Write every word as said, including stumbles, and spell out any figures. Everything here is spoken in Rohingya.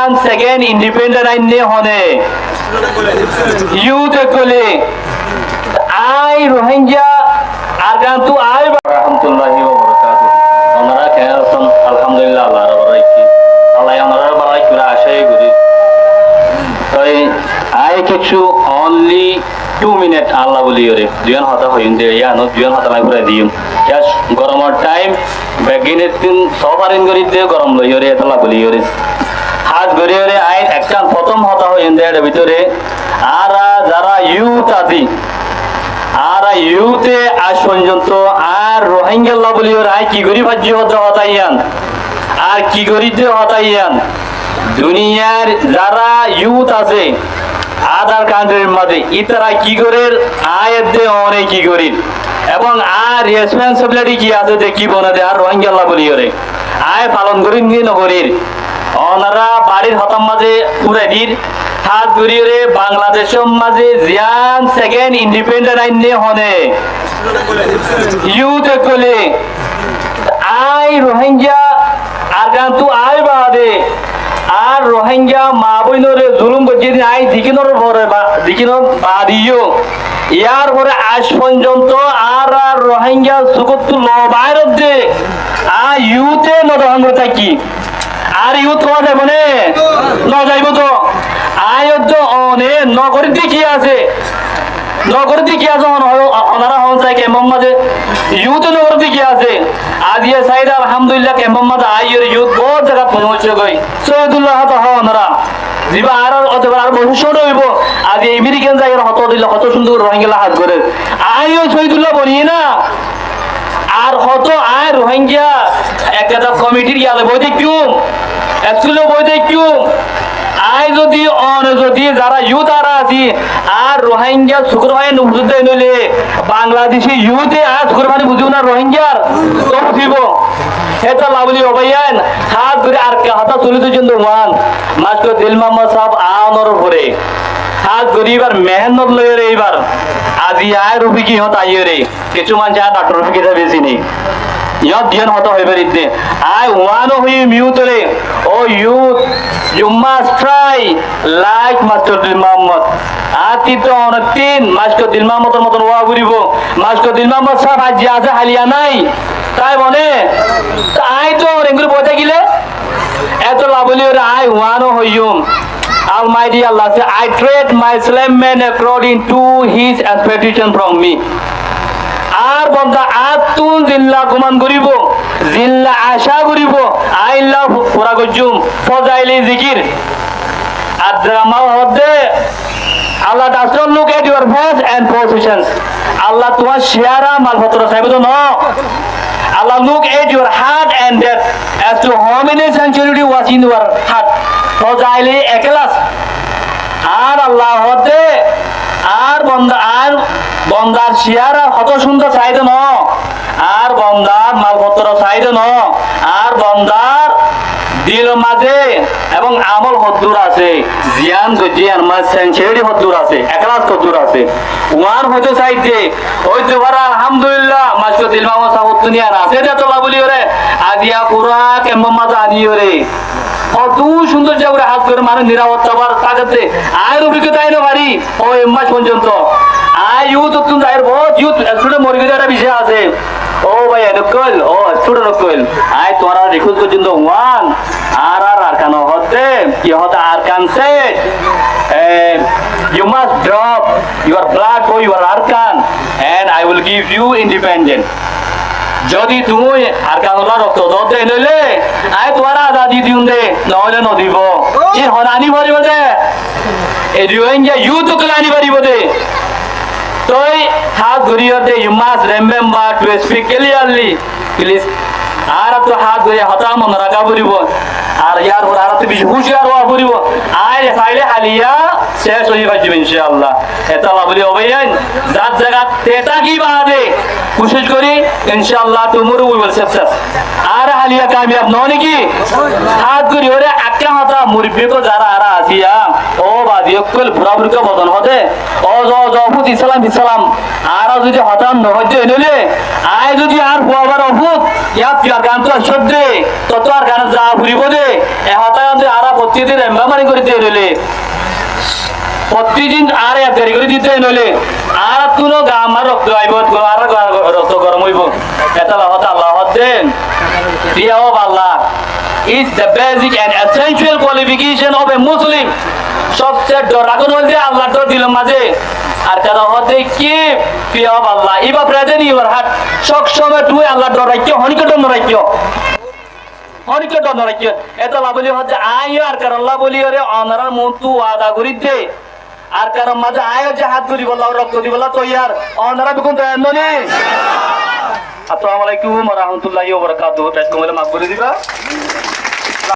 Second independent ainné hone? Youth ókkole, aññí Rohingya Arkan tú aññí ba-, warahmatullahi wabarakatuh. Onora keén asón? Alhamdulillah, Allah bar aiki. Allah onora bar aiki gori acá gorí. Toi aññí kessú only two minute Allah buli gori duiyon hotá hoiyum de, yían ó duiyon hotá lagi furai diyum. Just goromor time, beggín ettún suffer gorí de gorom loi gori, etolla buli gori. Hás gorí gori aññí ekkán fottóm hotá hoiyum de, ér bútore añára zará youth así, añára youth e aij forzonto añár Rohingyalla buli gori aññí ki gorí faijjí hoó de hotá yían, ar ki gorí de hotá yían, duniyar zará youth asé, other country r mazé, ítara ki gorér, aññí edde one ki gorír, ebong añár responsibility ki asé de ki bone de añár Rohingyalla buli gori. Aññí falon gorír né no gorír? Onora barir hotár mazé furai dir, hás gorí gori Bangladecór mazé ziyán second independent ainné hone? Youth ókkole, aññí Rohingya Arkan tú aññí baade, añár Rohingya maa bóinoré zulum goijjé de aññí dekínor fore ba-, dekínor baade yó, yar fore aij forzonto añára Rohingya sukóttu lou baáir de, aññí youth e no dehón gorí táikki. Ar youth hoó zaibo né? No zaibo to. Aññí hoó de one no gorí de ki asé? No gorí de ki asé? On-, on-, onora hoón sai kemp or mazé? Youth e no gorí de ki asé? Aijja sair de alhamdulillah kemp or mazé aiyóre youth bout zagat foóñsiyé goi. Sohidullah hotá hoó onora. Ziba añárar ótobar ar bosór cóto óibo. Aijja American zaiyóre hotá dilla hotó cúndor Rohingyalla hás gorér. Aññí yó Sohidullah boni na. Ar hotó aññí Rohingya ekkán komitir yale boi táikkiyum, eskule boi táikkiyum. Aññí zodi one zodi zará youth añára así, añár Rohingya sukur fani no buzé de óile, Bangladeci youth e añár sukur fani buzíbo na Rohingyar? No buzíbo. Hétolla buli ó báiyain, hás gorí ar ekkán hotá tulí dóijjum de uán, Mastor Dil Muhammod sáb añár fore. Hás gorí íbar mehénnot loi re íbar. Aijja aññí Rofiki hotá aiyóre. Kessú maincé aññí Daktor Rofik hísabe sine. Yó diyan hotá hoi faridde. Aññí uán ó hoiyum youth ore, "Oh youth, you must try like Mastor Dil Muhammod." Añáttu onottin Mastor Dil Muhammodor moton ówa foribo. Mastor Dil Muhammod sáb aijja asé, háliya nái. Tái mone, aññí to engori boi tákile, etolla buli ore aññí uán ó hoiyum. Almighty Allah say, "I treat my slave men according to his expectation from me." Añár bonda añáttun zilla guman goribo, zilla acá goribo, aññí illa fu-, fura goijjum. Fozaili zikir. Abdur Rahman hoódde, "Allah does not look at your face and possessions." Allah tuáñr ciyara, malfottor saibo de no. Allah look at your heart and that, as to how many sincerity was in your heart. Fozaili eklas. Añár Allah hoódde, añár bonda, añár bondar ciyara hotó cúndor sai de no. Añár bondar malfottor sai de no, añár bondar dilor mazé ebong amol hoddúr asé, ziyán goijjé yían mazé sincerity hoddúr asé, eklas hoddúr asé. Uán hoitó saidde, ói de fare alhamdulillah, Mastor Dil Muhammod sáb ottún yían asé de tolla buli ore, aijja fura kemfor mazé ani ore. Hoddúr cúndor zagore hás gorí manúic nirafotta bar tákede, aññí Rofike tái no fari. Ó, ek mac forzonto aññí youth ottún zair, bout youth student mori giyé, añára beci asé. Ó bái, en ókkol, ó student ókkol, aññí tuáñrare request goijjum de uán, añárar Arkan hoódde, ki hoódde, Arkan said, eh, "You must drop your blood for your Arkan, and I will give you independent." Zodi tuñí Arkan olla rokto doó de, noóile aññí tuáñre azadi diyum de, noóile nodibo. Ín hone aní faribo de? E Rohingya youth ókkole aní faribo de. Toi hás gorí hoódde, you must remember to speak clearly, please. Añárattú hás gorí hotá mone raká foribo. Ar yar fore añárattú beci húciyar ówa foribo. Aññí sailé háliya céc ói faijjum, incállah. Etolla buli, ó báiyain, zar zagat te táki baade kucíc gorí, incállah, tomorrow we will success. Añára háliya kamiyab noó né ki? Hás gorí ore ekká hotá, murubbi ókkol zará añára así, ó bazi ókkol, burá burá ókkol bozon hoóde, ó zo, zo, fut Islam, Islam. Añára zodi hotá no hoijjé, noóile aññí zodi añár fuabar ofut yáttú Arkan to accódde, tottú Arkan za furibóde, e hotá yían de añára fottí din remember gorí diyé noóile, fottí din añára yad gorí diyé noóile, añárattú no gaar maze rokto aibó, añárar rokto gorom óibo. Etolla hotá Allah hoódde, fear of Allah is the basic and essential qualification of a Muslim. Sobse dhor rakón óilde Allar dhor dilor maze. Arkan hoódde ki, fear of Allah. Íba present in your heart. Sob somot tuñí Allar dhor raikkó, honikka dhor no raikkó. Honikka dhor no raikkó. Etolla bóli hoódde aññí yó Arkan olla bóli yóre onorar muúntu wada gorí de. Arkan or maze aññí yó jihad goríbolla, rokto dibolla toiyar. Onora beggún toiyar noní? Assalamu alaikum wa rahmatullahi wa barakatuhu. Bec kom óile maf gorí diba.